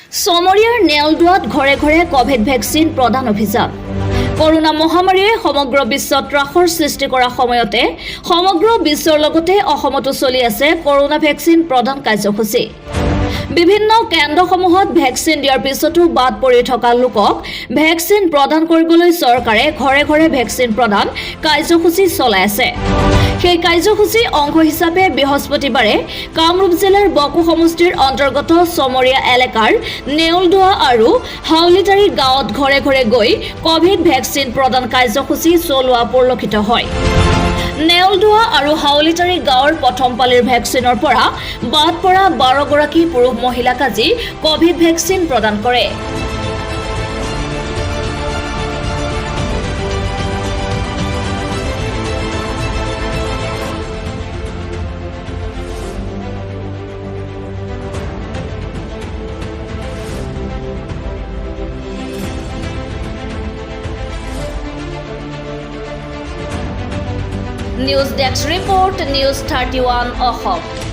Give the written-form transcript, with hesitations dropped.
চমৰীয়াৰ নেওলদোৱাত ঘৰে ঘৰে covid vaccine প্ৰদান অভিযান। কৰোণা মহামাৰীয়ে সমগ্ৰ বিশ্বত ত্ৰাসৰ সৃষ্টি কৰা সময়তে সমগ্ৰ বিশ্বৰ লগতে অসমতো চলি আছে কৰোণা ভেকচিন প্ৰদান কাৰ্যসূচী। বিভিন্ন কেন্দ্ৰসমূহত ভেকচিন দিয়াৰ পিছতো বাদ পৰি থকা লোকক ভেকচিন প্ৰদান কৰিবলৈ চৰকাৰে ঘৰে ঘৰে ভেকচিন প্ৰদান কাৰ্যসূচী চলাই আছে। সেই কাৰ্যসূচীৰ অংশ হিচাপে বৃহস্পতিবাৰে কামৰূপ জিলাৰ বকো সমষ্টিৰ অন্তৰ্গত চমৰীয়া এলেকাৰ নেউলদোৱা আৰু হাউলিটাৰী গাঁৱত ঘৰে ঘৰে গৈ কভিড ভেকচিন প্ৰদান কাৰ্যসূচী চলোৱা পৰিলক্ষিত হয়। নেউলদোৱা আৰু হাউলিটাৰী গাঁৱৰ প্ৰথম পালিৰ ভেকচিনৰ পৰা বাদ পৰা 12 গৰাকী পুৰুষ মহিলাক আজি কভিড ভেকচিন প্ৰদান কৰে। News desk report, News 31 Assam.